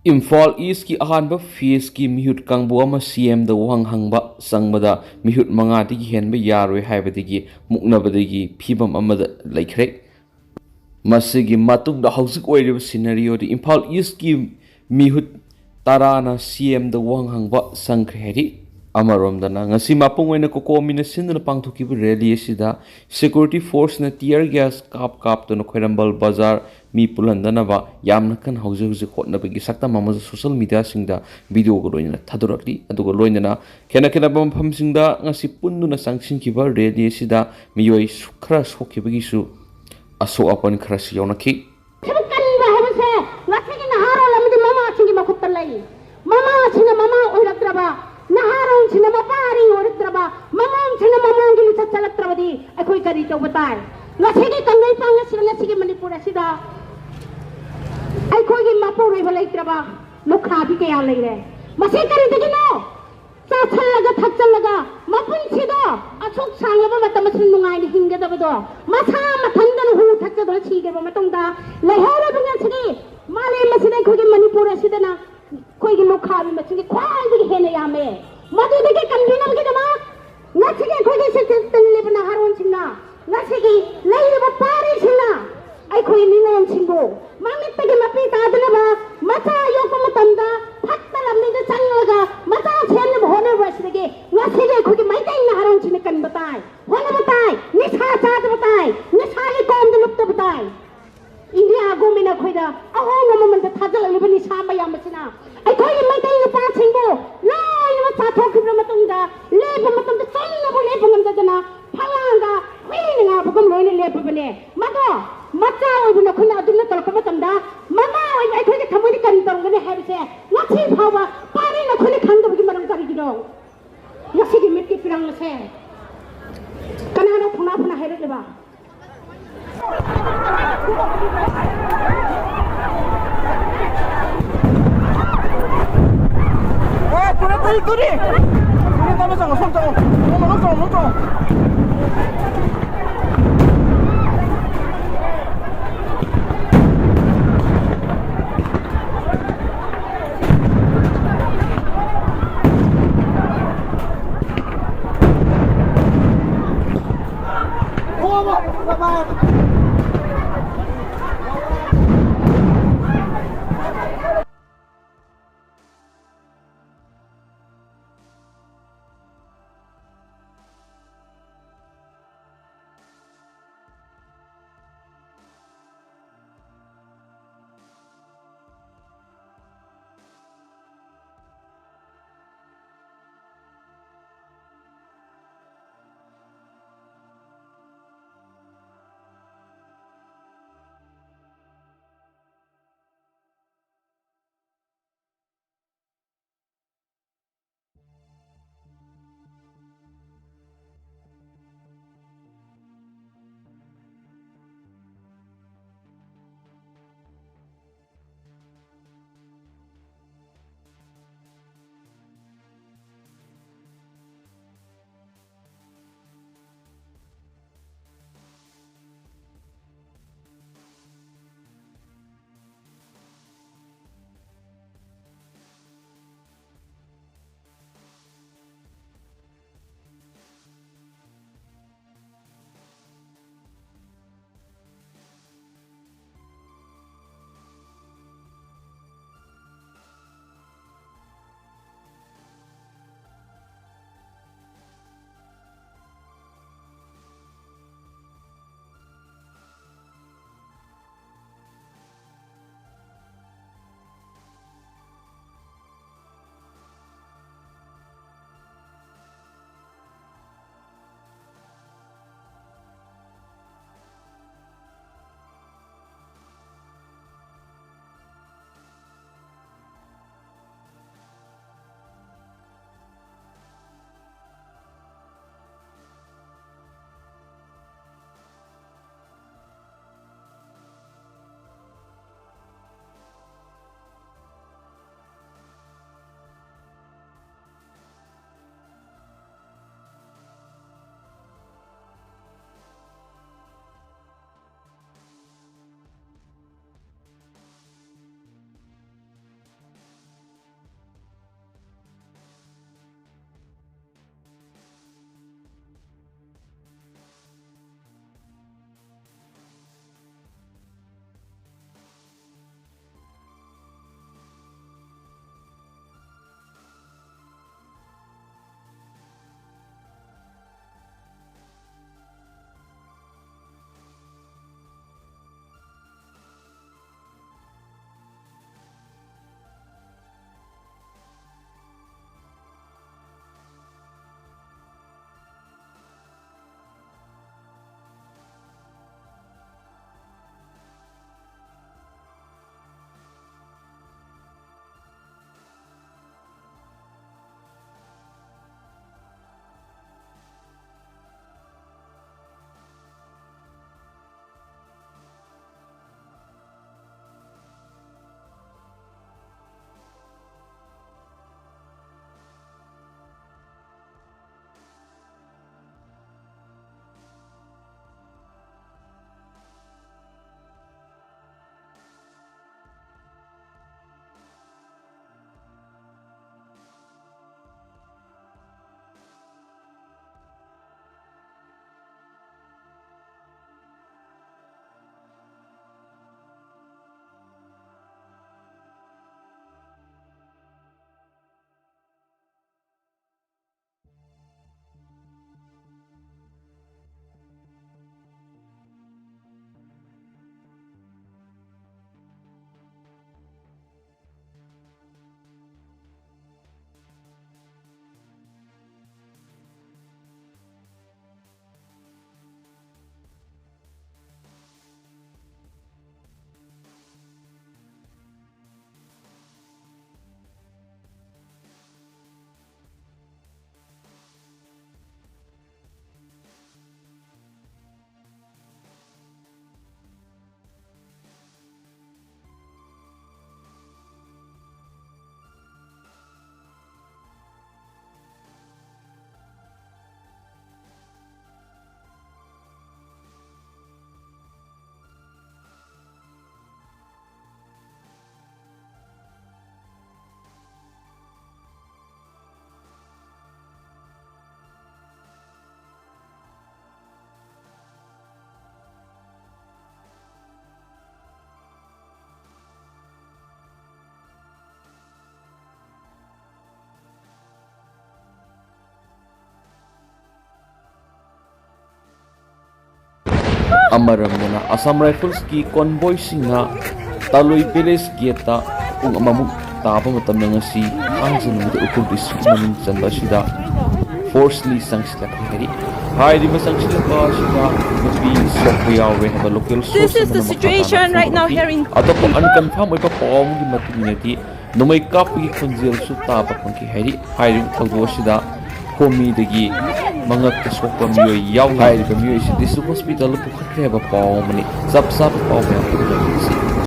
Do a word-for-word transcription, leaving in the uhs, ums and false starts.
ꯏꯝꯐꯥꯜ ꯏꯁꯀꯤ ꯑꯍꯥꯟꯕ ꯐꯦꯁꯀꯤ ꯃꯤꯍꯨꯠ ꯀꯥꯡꯕꯨ ꯑꯃ ꯁꯤ ꯑꯦꯝꯗ ꯋꯥꯍꯪ ꯍꯪꯕ ꯆꯪꯕꯗ ꯃꯤꯍꯨꯠ ꯃꯉꯥꯗꯒꯤ ꯍꯦꯟꯕ ꯌꯥꯔꯣꯏ ꯍꯥꯏꯕꯗꯒꯤ ꯃꯨꯛꯅꯕꯗꯒꯤ ꯐꯤꯕꯝ ꯑꯃꯗ ꯂꯩꯈ꯭ꯔꯦ꯫ ꯃꯁꯤꯒꯤ ꯃꯇꯨꯡꯗ ꯍꯧꯖꯤꯛ ꯑꯣꯏꯔꯤꯕ ꯁꯤꯅꯔꯤꯑꯣꯗꯤ ꯏꯝꯐꯥꯜ ꯏꯁꯀꯤ ꯃꯤꯍꯨꯠ ꯇꯔꯥꯅ ꯁꯤ ꯑꯦꯝꯗ ꯋꯥꯍꯪ ꯍꯪꯕ ꯆꯪꯈ꯭ꯔꯦ ꯍꯥꯏꯔꯤ꯫ ꯑꯃꯔꯣꯝꯗꯅ ꯉꯁꯤ ꯃꯄꯨꯡ ꯑꯣꯏꯅ ꯀꯣꯀꯣꯃꯤꯅ ꯁꯤꯟꯗꯨꯅ ꯄꯥꯡꯊꯣꯛꯈꯤꯕ ꯔꯦꯂꯤ ꯑꯁꯤꯗ ꯁꯦꯀ꯭ꯌꯨꯔꯤꯇꯤ ꯐꯣꯔꯁꯅ ꯇꯤꯌꯔ ꯒ꯭ꯌꯥꯁ ꯀꯥꯞ ꯀꯥꯞꯇꯨꯅ ꯈ꯭ꯋꯥꯏꯔꯝꯕꯟ ꯕꯖꯥꯔ ꯃꯤ ꯄꯨꯜꯍꯟꯗꯅꯕ ꯌꯥꯝꯅ ꯀꯟꯅ ꯍꯧꯖꯤꯛ ꯍꯧꯖꯤꯛ ꯍꯣꯠꯅꯕꯒꯤ ꯁꯛꯇꯝ ꯑꯃꯁꯨ ꯁꯣꯁꯦꯜ ꯃꯤꯗꯤꯌꯥꯁꯤꯡꯗ ꯚꯤꯗꯤꯑꯣꯒ ꯂꯣꯏꯅꯅ ꯊꯥꯗꯣꯔꯛꯂꯤ꯫ ꯑꯗꯨꯒ ꯂꯣꯏꯅꯅ ꯈꯦꯠꯅ ꯈꯦꯠꯅꯕ ꯃꯐꯝꯁꯤꯡꯗ ꯉꯁꯤ ꯄꯨꯟꯗꯨꯅ ꯆꯪꯁꯤꯟꯈꯤꯕ ꯔꯦꯂꯤ ꯑꯁꯤꯗ ꯃꯤꯑꯣꯏ ꯁꯨ-, ꯈꯔ ꯁꯣꯛꯈꯤꯕꯒꯤꯁꯨ ꯑꯁꯣꯛ ꯑꯄꯟ ꯈꯔꯁꯨ ꯌꯥꯎꯅꯈꯤ꯫ ꯊꯕꯛ ꯀꯟꯕ ꯍꯥꯏꯕꯁꯦ ꯉꯁꯤꯒꯤ ꯅꯍꯥꯔꯣꯜ ꯑꯃꯗꯤ ꯃꯃꯥꯁꯤꯡꯒꯤ ꯃꯈꯨꯠꯇ ꯂꯩ꯫ ꯃꯃꯥꯁꯤꯡꯅ ꯃꯃꯥ ꯑꯣꯏꯔꯛꯇ꯭ꯔꯕ, ꯅꯍꯥꯔꯣꯜꯁꯤꯡꯅ ꯃꯄꯥ ꯑꯔꯤ ꯑꯣꯏꯔꯛꯇ꯭ꯔꯕ, ꯃꯃꯥꯁꯤꯡꯅ ꯃꯃꯥꯡꯒꯤ ꯂꯤꯆꯠ ꯆꯠꯂꯛꯇ꯭ꯔꯕꯗꯤ ꯑꯩꯈꯣꯏ ꯀꯔꯤ ꯇꯧꯕ ꯇꯥꯏ? ꯉꯁꯤꯒꯤ ꯀꯪꯂꯩꯄꯥꯛ ꯑꯁꯤꯗ, ꯉꯁꯤꯒꯤ ꯃꯅꯤꯄꯨꯔ ꯑꯁꯤꯗ ꯑꯩꯈꯣꯏꯒꯤ ꯃꯄꯨꯔꯣꯏꯕ ꯂꯩꯇ꯭ꯔꯕ ꯂꯨꯈ꯭ꯔꯥꯕꯤ ꯀꯌꯥ ꯂꯩꯔꯦ꯫ ꯃꯁꯤ ꯀꯔꯤꯗꯒꯤꯅꯣ? ꯆꯥꯁꯜꯂꯒ ꯊꯛꯆꯜꯂꯒ ꯃꯄꯨꯟꯁꯤꯗꯣ ꯑꯁꯨꯛ ꯁꯥꯡꯂꯕ ꯃꯇꯝ ꯑꯁꯤꯗ ꯅꯨꯡꯉꯥꯏꯅ ꯍꯤꯡꯒꯗꯕꯗꯣ ꯃꯁꯥ ꯃꯊꯟꯗꯅ ꯍꯨ ꯊꯛꯆꯗꯨꯅ ꯁꯤꯈ꯭ꯔꯕ ꯃꯇꯨꯡꯗ ꯂꯩꯍꯧꯔꯕ ꯉꯁꯤꯗꯤ ꯃꯥꯂꯦꯝ ꯑꯁꯤꯗ ꯑꯩꯈꯣꯏꯒꯤ ꯃꯅꯤꯄꯨꯔ ꯑꯁꯤꯗꯅ ꯑꯩꯈꯣꯏꯒꯤ ꯂꯨꯈ꯭ꯔꯥꯕꯤ ꯃꯁꯤꯡꯗꯤ ꯈ꯭ꯋꯥꯏꯗꯒꯤ ꯍꯦꯟꯅ ꯌꯥꯝꯃꯦ꯫ ꯃꯗꯨꯗꯒꯤ ꯀꯟꯕꯤꯅꯕꯒꯤꯗꯃꯛ ꯉꯁꯤꯒꯤ ꯑꯩꯈꯣꯏꯒꯤ ꯁꯤꯗ ꯇꯤꯜꯂꯤꯕ ꯅꯍꯥꯔꯣꯜꯁꯤꯡꯅ, ꯉꯁꯤꯒꯤ ꯂꯩꯔꯤꯕ ꯄꯥꯔꯤꯁꯤꯡꯅ ꯑꯩꯈꯣꯏ ꯅꯤꯉꯣꯜꯁꯤꯡꯕꯨ ꯃꯃꯤꯠꯇꯒꯤ ꯃꯄꯤ ꯇꯥꯗꯅꯕ, ꯃꯆꯥ ꯌꯣꯛꯄ ꯃꯇꯝꯗ ꯐꯠꯇ ꯂꯝꯕꯤꯗ ꯆꯪꯂꯒ ꯃꯆꯥ ꯁꯦꯝꯅꯕ ꯍꯣꯠꯅꯕ ꯑꯁꯤꯗꯒꯤ ꯉꯁꯤꯒꯤ ꯑꯩꯈꯣꯏꯒꯤ ꯃꯩꯇꯩ ꯅꯍꯥꯔꯣꯜꯁꯤꯡꯅ ꯀꯟꯕ ꯇꯥꯏ, ꯍꯣꯠꯅꯕ ꯇꯥꯏ, ꯅꯤꯁꯥ ꯆꯥꯗꯕ ꯇꯥꯏ, ꯅꯤꯁꯥꯒꯤ ꯀꯣꯝꯗ ꯂꯨꯞꯇꯕ ꯇꯥꯏ꯫ ꯏꯟꯗꯤꯌꯥ ꯒꯣꯔꯃꯦꯟꯅ ꯑꯩꯈꯣꯏꯗ ꯑꯍꯣꯡꯕ ꯃꯃꯜꯗ ꯊꯥꯖꯤꯜꯂꯛꯂꯤꯕ ꯅꯤꯁꯥ ꯃꯌꯥꯝ ꯑꯁꯤꯅ ꯑꯩꯈꯣꯏꯒꯤ ꯃꯩꯇꯩ ꯅꯨꯄꯥꯁꯤꯡꯕꯨ ꯂꯣꯏꯅꯃꯛ ꯆꯥꯊꯣꯛꯈꯤꯕ ꯃꯇꯨꯡꯗ, ꯂꯦꯞꯄ ꯃꯇꯝꯗ ꯆꯨꯝꯅꯕꯨ ꯂꯦꯞꯄ ꯉꯝꯗꯗꯅ ꯐꯛꯂꯥꯡꯗ ꯍꯨꯏꯅ ꯉꯥꯕꯒꯨꯝ ꯂꯣꯏꯅ ꯂꯦꯞꯄꯕꯅꯦ꯫ ꯃꯗꯣ ꯃꯆꯥ ꯑꯣꯏꯕ ꯅꯈꯣꯏꯅ ꯑꯗꯨꯝꯅ ꯇꯧꯔꯛꯄ ꯃꯇꯝꯗ ꯃꯃꯥ ꯑꯣꯏꯕ ꯑꯩꯈꯣꯏꯒꯤ ꯊꯃꯣꯏꯗ ꯀꯔꯤ ꯇꯧꯔꯝꯒꯅꯤ ꯍꯥꯏꯕꯁꯦ ꯉꯁꯤ ꯐꯥꯎꯕ ꯄꯥꯔꯤ ꯅꯈꯣꯏꯅ ꯈꯪꯗꯕꯒꯤ ꯃꯔꯝ ꯀꯔꯤꯒꯤꯅꯣ? ꯉꯁꯤꯒꯤ ꯃꯤꯠꯀꯤ ꯄꯤꯔꯥꯡ ꯑꯁꯦ ꯀꯅꯥꯅ ꯐꯨꯅꯥ ꯐꯨꯅꯥ ꯍꯥꯏꯔꯛꯂꯤꯕ? ꯑꯦ, ꯇꯨꯔꯦ, ꯇꯨꯔꯦ, ꯇꯨꯔꯦ꯫ ꯇꯨꯔꯦ, ꯇꯞꯅ ꯆꯪꯉꯣ, ꯁꯣꯝ ꯆꯪꯉꯣ꯫ ꯁꯣꯝ ꯃꯅꯨꯡ ꯆꯪꯉꯣ, ꯃꯅꯨꯡ ꯆꯪꯉꯣ꯫ ꯑꯃꯔꯣꯝꯗꯅ ꯑꯁꯥꯝ ꯔꯥꯏꯐꯜꯁꯀꯤ ꯀꯣꯟꯕꯣꯏꯁꯤꯡꯅ ꯇꯥꯂꯣꯏ ꯚꯤꯂꯦꯖ ꯒꯦꯠꯇ ꯄꯨꯡ ꯑꯃꯃꯨꯛ ꯇꯥꯕ ꯃꯇꯝꯗ ꯉꯁꯤ ꯊꯥꯡꯖ ꯅꯨꯃꯤꯠꯇ ꯎꯈ꯭ꯔꯨꯜ ꯗꯤꯁꯇ꯭ꯔꯤꯛ ꯃꯅꯨꯡ ꯆꯟꯕ ꯑꯁꯤꯗ ꯐꯣꯔꯁꯂꯤ ꯆꯪꯁꯤꯜꯂꯛꯈ꯭ꯔꯦ ꯍꯥꯏꯔꯤ꯫ ꯍꯥꯏꯔꯤꯕ ꯆꯪꯁꯤꯜꯂꯛꯄ ꯑꯁꯤꯗ ꯅꯨꯄꯤ ꯁꯣꯛꯄ ꯌꯥꯎꯔꯦ ꯍꯥꯏꯕ ꯂꯣꯀꯦꯜ ꯁꯣꯔꯁ ꯑꯃꯅ ꯃꯈꯥ ꯇꯥꯅ ꯐꯣꯡꯗꯣꯔꯛꯈꯤ꯫ ꯑꯇꯣꯞꯄ ꯑꯟꯀꯟꯐꯥꯔꯝ ꯑꯣꯏꯕ ꯄꯥꯎ ꯑꯃꯒꯤ ꯃꯇꯨꯡ ꯏꯟꯅꯗꯤ ꯅꯣꯡꯃꯩ ꯀꯥꯞꯄꯒꯤ ꯈꯣꯟꯖꯦꯜꯁꯨ ꯇꯥꯕ ꯐꯪꯈꯤ ꯍꯥꯏꯔꯤ꯫ ꯍꯥꯏꯔꯤꯕ ꯊꯧꯗꯣꯛ ꯑꯁꯤꯗ ꯍꯣꯃꯤꯗꯒꯤ ꯃꯉꯛꯇ ꯁꯣꯛꯄ ꯃꯤꯑꯣꯏ ꯌꯥꯎꯅ ꯍꯥꯏꯔꯤꯕ ꯃꯤꯑꯣꯏ ꯑꯁꯤ ꯗꯤꯁꯇ꯭ꯔꯤꯛ ꯍꯣꯁꯄꯤꯇꯥꯜꯗ ꯄꯨꯈꯠꯈ꯭ꯔꯦ ꯍꯥꯏꯕ ꯄꯥꯎ ꯑꯃꯅꯤ꯫ ꯆꯞ ꯆꯥꯕ ꯄꯥꯎ ꯃꯌꯥꯝ ꯄꯨꯝꯅꯃꯛ ꯑꯁꯤ